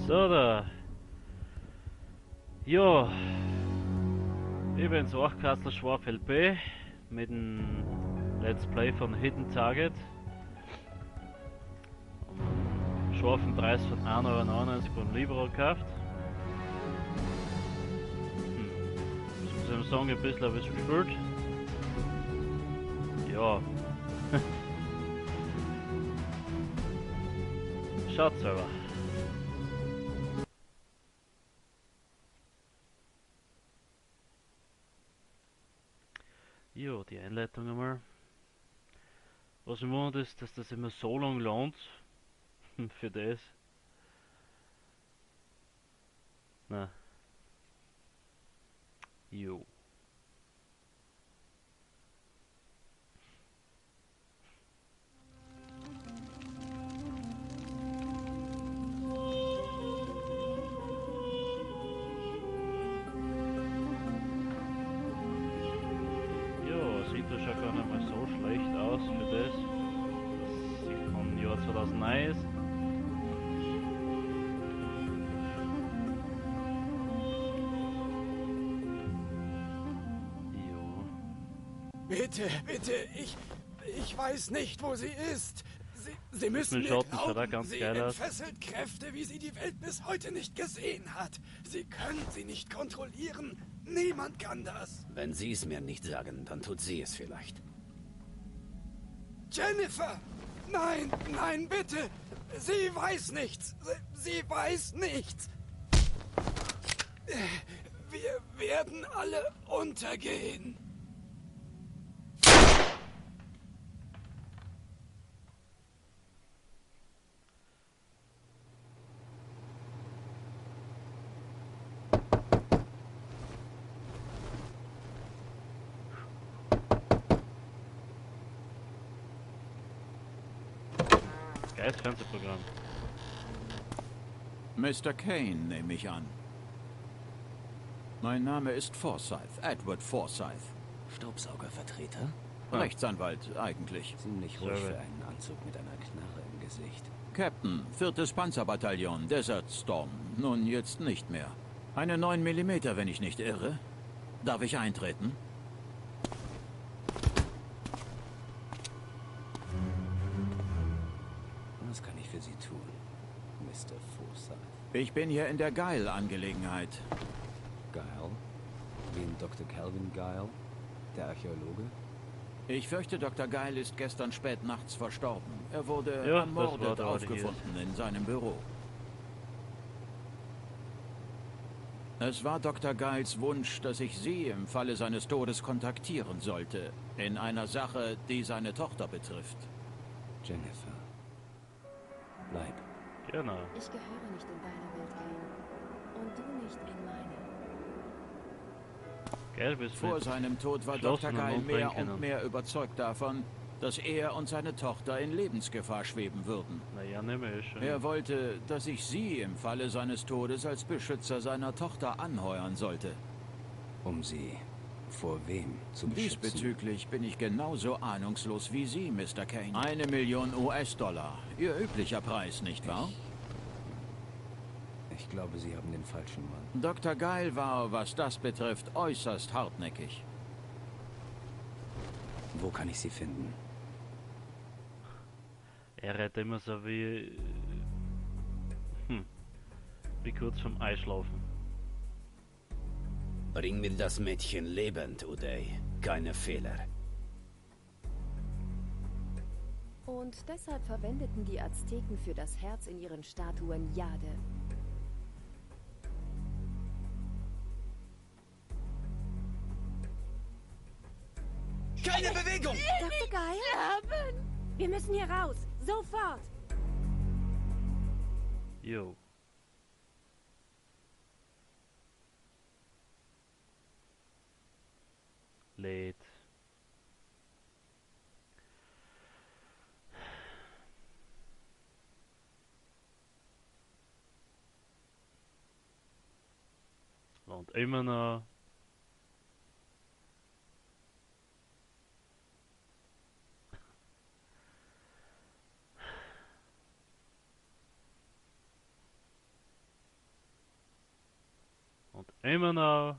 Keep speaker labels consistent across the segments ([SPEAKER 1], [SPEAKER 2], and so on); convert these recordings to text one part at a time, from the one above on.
[SPEAKER 1] So da. Ja. Ich bin's auch, Castle Schwarf LP mit dem Let's Play von Hidden Target. Um scharfen Preis von 1,99 € beim Libero gekauft. Das muss ich sagen, ein bisschen habe ich gespielt. Ja. Schaut selber. Jo, die Einleitung einmal. Was mich wundert ist, dass das immer so lang lohnt. Für das. Na. Jo. Sieht das schon gar nicht mal so schlecht aus für das, dass sie vom Jahr 2009 ist. Jo.
[SPEAKER 2] Bitte, bitte, ich weiß nicht, wo sie ist. Sie müssen
[SPEAKER 1] Mit
[SPEAKER 2] mir
[SPEAKER 1] Schatten schaut auch
[SPEAKER 2] glauben,
[SPEAKER 1] ganz
[SPEAKER 2] sie
[SPEAKER 1] geil aus.
[SPEAKER 2] entfesselt Kräfte, wie sie die Welt bis heute nicht gesehen hat. Sie können sie nicht kontrollieren. Niemand kann das.
[SPEAKER 3] Wenn Sie es mir nicht sagen, dann tut sie es vielleicht.
[SPEAKER 2] Jennifer! Nein, nein, bitte! Sie weiß nichts! Sie weiß nichts! Wir werden alle untergehen.
[SPEAKER 1] Geiles Fernsehprogramm.
[SPEAKER 4] Mr. Kane, nehme ich an. Mein Name ist Forsyth, Edward Forsyth.
[SPEAKER 3] Staubsaugervertreter?
[SPEAKER 1] Ah.
[SPEAKER 4] Rechtsanwalt, eigentlich.
[SPEAKER 3] Ziemlich ruhig
[SPEAKER 1] Server.
[SPEAKER 3] für einen Anzug mit einer Knarre im Gesicht.
[SPEAKER 4] Captain, 4. Panzerbataillon, Desert Storm. Nun, jetzt nicht mehr. Eine 9 Millimeter, wenn ich nicht irre. Darf ich eintreten?
[SPEAKER 3] Was kann ich für Sie tun, Mr. Forsyth?
[SPEAKER 4] Ich bin hier in der Guile-Angelegenheit.
[SPEAKER 3] Guile? Wie in Dr. Calvin Guile? Der Archäologe?
[SPEAKER 4] Ich fürchte, Dr. Guile ist gestern spät nachts verstorben. Er wurde
[SPEAKER 1] Ja, das war
[SPEAKER 4] ermordet
[SPEAKER 1] der alte
[SPEAKER 4] aufgefunden in seinem Büro. Es war Dr. Guiles Wunsch, dass ich Sie im Falle seines Todes kontaktieren sollte. In einer Sache, die seine Tochter betrifft.
[SPEAKER 3] Jennifer. Bleib.
[SPEAKER 1] Genau.
[SPEAKER 5] Ich gehöre nicht in deine Welt, Kane. Und du nicht in meine.
[SPEAKER 1] Geil, bis
[SPEAKER 4] Vor
[SPEAKER 1] mit
[SPEAKER 4] seinem Tod war Dr.
[SPEAKER 1] geschlossenen
[SPEAKER 4] Guile
[SPEAKER 1] Mund
[SPEAKER 4] mehr
[SPEAKER 1] rein
[SPEAKER 4] und
[SPEAKER 1] können.
[SPEAKER 4] mehr überzeugt davon, dass er und seine Tochter in Lebensgefahr schweben würden.
[SPEAKER 1] Naja, nicht mehr, ist schon.
[SPEAKER 4] Er wollte, dass ich Sie im Falle seines Todes als Beschützer seiner Tochter anheuern sollte.
[SPEAKER 3] Um sie vor wem zu beschützen?
[SPEAKER 4] Diesbezüglich bin ich genauso ahnungslos wie Sie, Mr. Kane. 1 Million US-Dollar. Ihr üblicher Preis, nicht wahr?
[SPEAKER 3] Ich glaube, Sie haben den falschen Mann.
[SPEAKER 4] Dr. Guile war, was das betrifft, äußerst hartnäckig.
[SPEAKER 3] Wo kann ich Sie finden?
[SPEAKER 1] Er redet immer so wie... wie kurz vorm Einschlafen.
[SPEAKER 3] Bring mir das Mädchen lebend, Uday. Keine Fehler.
[SPEAKER 5] Und deshalb verwendeten die Azteken für das Herz in ihren Statuen Jade.
[SPEAKER 2] Keine Bewegung!
[SPEAKER 5] Dr. Guile? Wir müssen hier raus! Sofort!
[SPEAKER 1] Jo. Lädt. Und immer noch. Immer noch.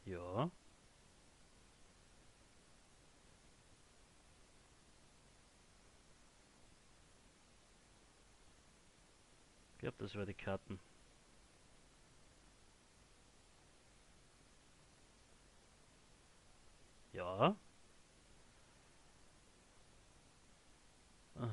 [SPEAKER 1] Ja. Ich glaube, das war die Karten. Ja. Ah.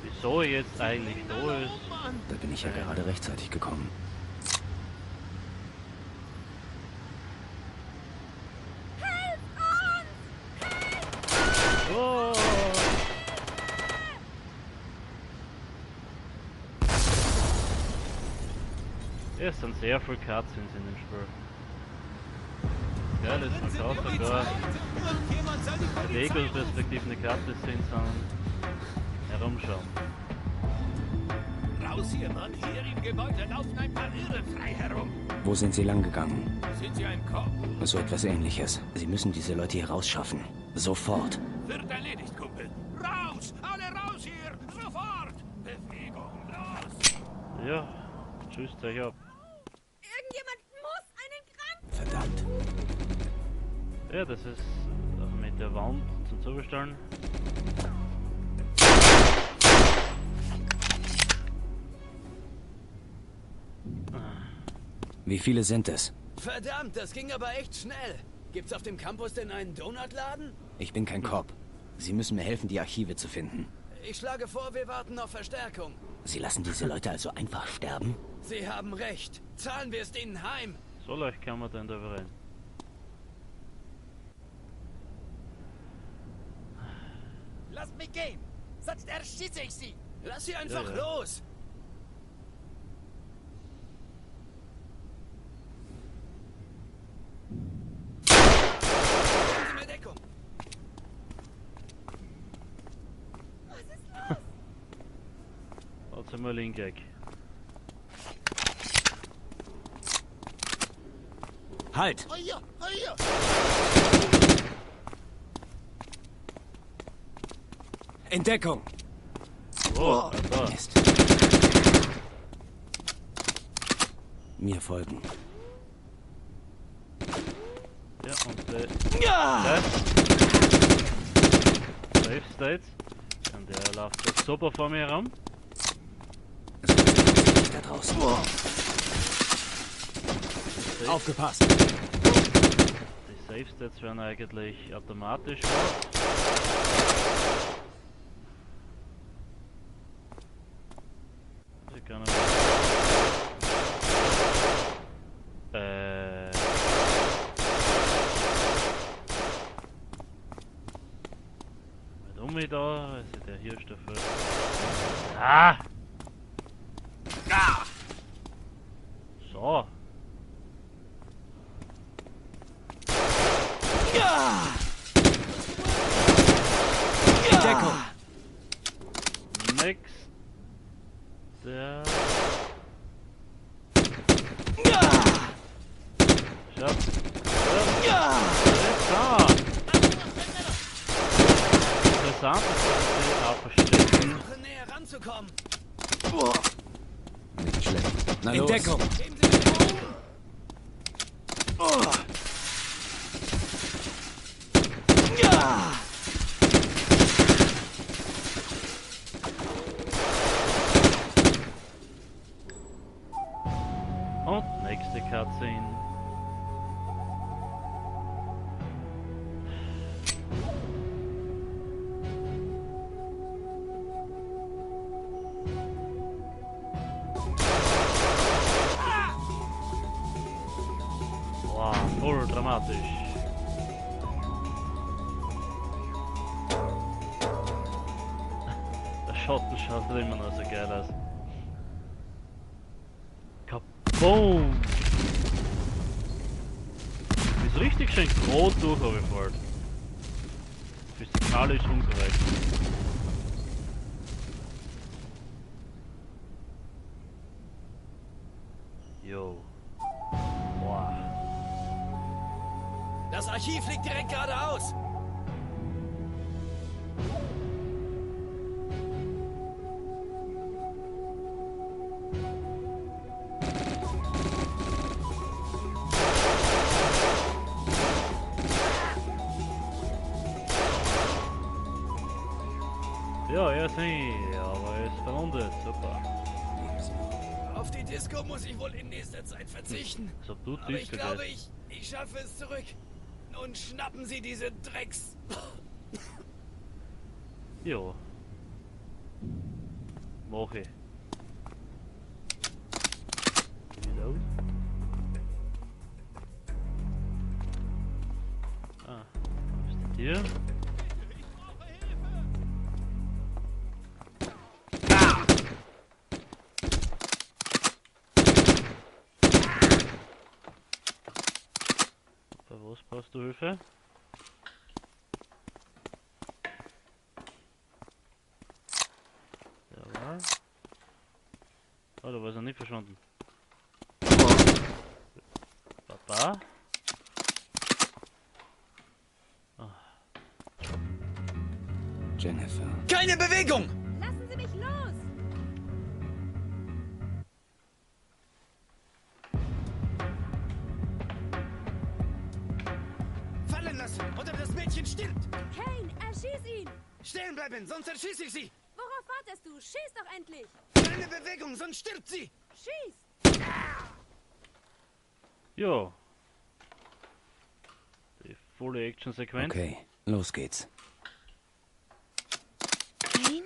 [SPEAKER 1] Wieso jetzt eigentlich da ist?
[SPEAKER 3] Da bin ich ja gerade rechtzeitig gekommen.
[SPEAKER 5] Helft uns! Helft!
[SPEAKER 1] Oh. Es sind sehr viele Cutscenes in dem Spiel. Geil ist, man kann sogar Lego-Perspektive eine Karte sehen, sondern herumschauen.
[SPEAKER 2] Raus hier, Mann! Hier im Gebäude laufen ein paar Irre frei herum.
[SPEAKER 3] Wo sind Sie lang gegangen?
[SPEAKER 2] Sind Sie ein Cop?
[SPEAKER 3] So etwas Ähnliches. Sie müssen diese Leute hier rausschaffen. Sofort.
[SPEAKER 2] Wird erledigt, Kumpel. Raus! Alle raus hier! Sofort! Bewegung, los!
[SPEAKER 1] Ja, tschüss, zeig ab.
[SPEAKER 5] Irgendjemand muss einen Kranken...
[SPEAKER 3] Verdammt.
[SPEAKER 1] Ja, das ist mit der Wand zum Zubestellen.
[SPEAKER 3] Wie viele sind es?
[SPEAKER 2] Verdammt, das ging aber echt schnell. Gibt's auf dem Campus denn einen Donutladen?
[SPEAKER 3] Ich bin kein Cop. Sie müssen mir helfen, die Archive zu finden.
[SPEAKER 2] Ich schlage vor, wir warten auf Verstärkung.
[SPEAKER 3] Sie lassen diese Leute also einfach sterben?
[SPEAKER 2] Sie haben recht. Zahlen wir es ihnen heim.
[SPEAKER 1] So leicht kann man denn da rein.
[SPEAKER 2] Lasst mich gehen, sonst erschieße ich sie. Lass sie einfach
[SPEAKER 1] ja.
[SPEAKER 2] los. Geben Sie mir Deckung.
[SPEAKER 5] Was ist los?
[SPEAKER 1] Warte mal, Linkek.
[SPEAKER 3] Halt! Entdeckung!
[SPEAKER 1] Oh, da.
[SPEAKER 3] Mist. Mir folgen.
[SPEAKER 1] Ja, und
[SPEAKER 3] Ja!
[SPEAKER 1] Safe State. Und der läuft jetzt super vor mir herum.
[SPEAKER 3] Da draußen. Aufgepasst!
[SPEAKER 1] Die Safe States werden eigentlich automatisch gemacht. Sie können. Mit um mich da, ist der Hirsch dafür. Ah! So.
[SPEAKER 3] Deckung!
[SPEAKER 1] Next. Der. Schau. Ja. Interessant ist, dass sie auch verstecken.
[SPEAKER 2] Versuche näher ranzukommen.
[SPEAKER 3] Nicht schlecht. Na los. Entdeckung!
[SPEAKER 2] Geben Sie mir Deckung.
[SPEAKER 1] Und nächste Cutscene. Wow, voll dramatisch. Schatten schaut immer noch so geil aus. Kaboom! Ist richtig schön groß durchgefallen. Physikalisch unkorrekt. Jo. Boah.
[SPEAKER 2] Das Archiv liegt direkt geradeaus.
[SPEAKER 1] Ja, er ist nicht, aber er ist verwundet, super.
[SPEAKER 2] Auf die Disco muss ich wohl in nächster Zeit verzichten.
[SPEAKER 1] Als ob du
[SPEAKER 2] Aber
[SPEAKER 1] Disco
[SPEAKER 2] ich glaube,
[SPEAKER 1] gehst.
[SPEAKER 2] ich schaffe es zurück. Nun schnappen Sie diese Drecks.
[SPEAKER 1] Jo. Mach ich. Reload. Ah, was ist denn hier? Bei was brauchst du Hilfe? Jawohl. Oh, da war es noch nicht verschwunden. Papa? Ah.
[SPEAKER 3] Jennifer.
[SPEAKER 2] Keine Bewegung!
[SPEAKER 5] Lassen Sie mich los!
[SPEAKER 2] Fallen lassen, oder das Mädchen stirbt!
[SPEAKER 5] Kane, erschieß ihn!
[SPEAKER 2] Stehen bleiben, sonst erschieße ich sie!
[SPEAKER 5] Worauf wartest du? Schieß doch endlich!
[SPEAKER 2] Keine Bewegung, sonst stirbt sie!
[SPEAKER 5] Schieß!
[SPEAKER 1] Jo. Die volle Action-Sequenz.
[SPEAKER 3] Okay, los geht's.
[SPEAKER 5] Kane?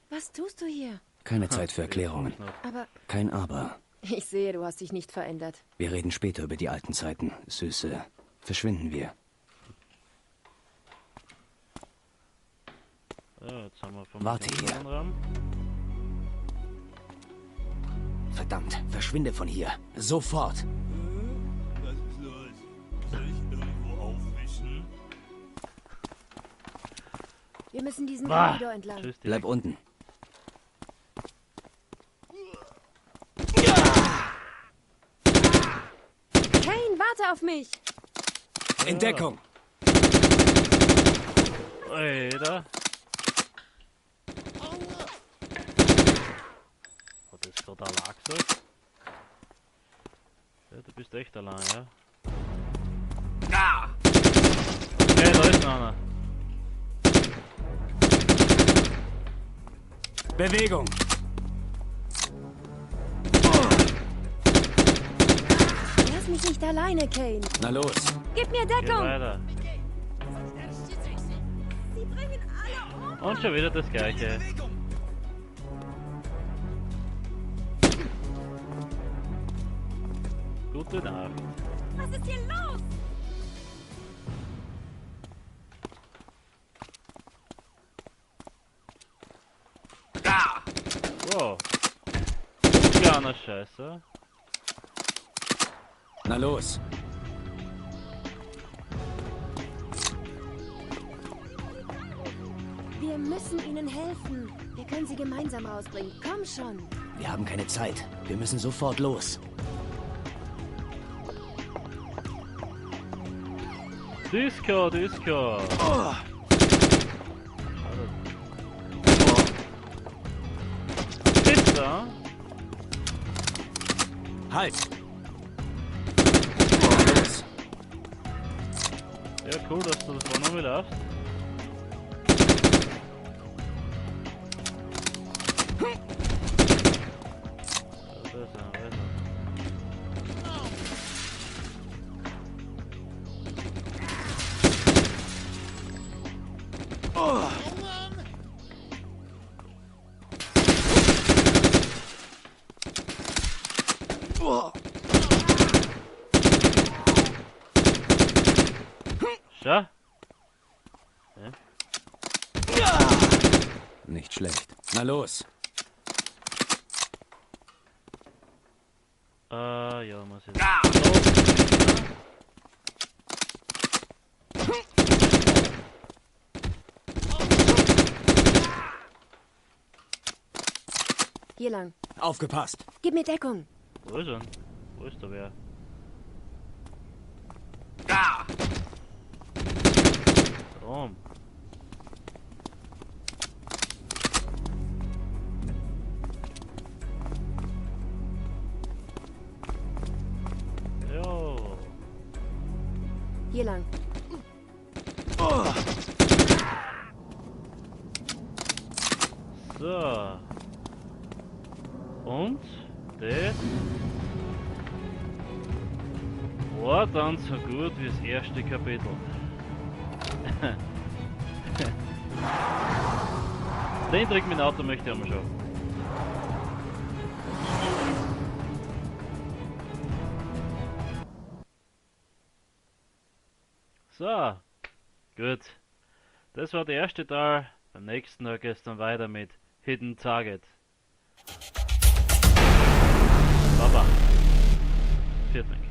[SPEAKER 5] Was tust du hier?
[SPEAKER 3] Keine Zeit für Erklärungen.
[SPEAKER 5] Aber
[SPEAKER 3] Kein Aber.
[SPEAKER 5] ich sehe, du hast dich nicht verändert.
[SPEAKER 3] Wir reden später über die alten Zeiten. Süße, verschwinden wir.
[SPEAKER 1] Ja, jetzt haben wir vom
[SPEAKER 3] Warte hier.
[SPEAKER 1] Raum.
[SPEAKER 3] Verdammt, verschwinde von hier. Sofort.
[SPEAKER 6] Was ist los? Soll ich irgendwo aufwischen?
[SPEAKER 5] Wir müssen diesen
[SPEAKER 1] Bah.
[SPEAKER 5] Korridor entlang.
[SPEAKER 1] Tschüss,
[SPEAKER 3] Bleib unten.
[SPEAKER 5] Kane, warte auf mich!
[SPEAKER 3] In Deckung.
[SPEAKER 1] Alter. Hat das gerade allein gesagt? Ja, du bist echt allein, ja? Okay, da ist noch einer.
[SPEAKER 3] Bewegung.
[SPEAKER 5] Lass mich nicht alleine, Kane.
[SPEAKER 3] Na los.
[SPEAKER 5] Gib mir
[SPEAKER 1] Geh
[SPEAKER 5] Deckung!
[SPEAKER 1] weiter.
[SPEAKER 5] Sie bringen alle um!
[SPEAKER 1] Und schon wieder das Gleiche.
[SPEAKER 2] Bewegung!
[SPEAKER 1] Gute Nacht.
[SPEAKER 5] Was ist hier los?
[SPEAKER 1] Wow. Kleiner Scheiße.
[SPEAKER 3] Na los.
[SPEAKER 5] Wir müssen ihnen helfen. Wir können sie gemeinsam rausbringen. Komm schon.
[SPEAKER 3] Wir haben keine Zeit. Wir müssen sofort los.
[SPEAKER 1] Disco, Disco. Pizza.
[SPEAKER 3] Halt. Los.
[SPEAKER 1] Ja, cool, dass du das vorne laufst. Da ist er, da ist er. Schau. Ja.
[SPEAKER 3] Nicht schlecht. Na los!
[SPEAKER 1] Ja, muss jetzt.
[SPEAKER 5] Hier lang.
[SPEAKER 3] Aufgepasst!
[SPEAKER 5] Gib mir Deckung.
[SPEAKER 1] Wo ist er? Wo ist der wer? Oben. Jo.
[SPEAKER 5] Hier lang.
[SPEAKER 1] So. Und das war dann so gut wie das erste Kapitel. Den Trick mit dem Auto möchte ich einmal schon. So, gut. Das war der erste Teil. Beim nächsten Mal geht's dann weiter mit Hidden Target. Baba. Viert Dank.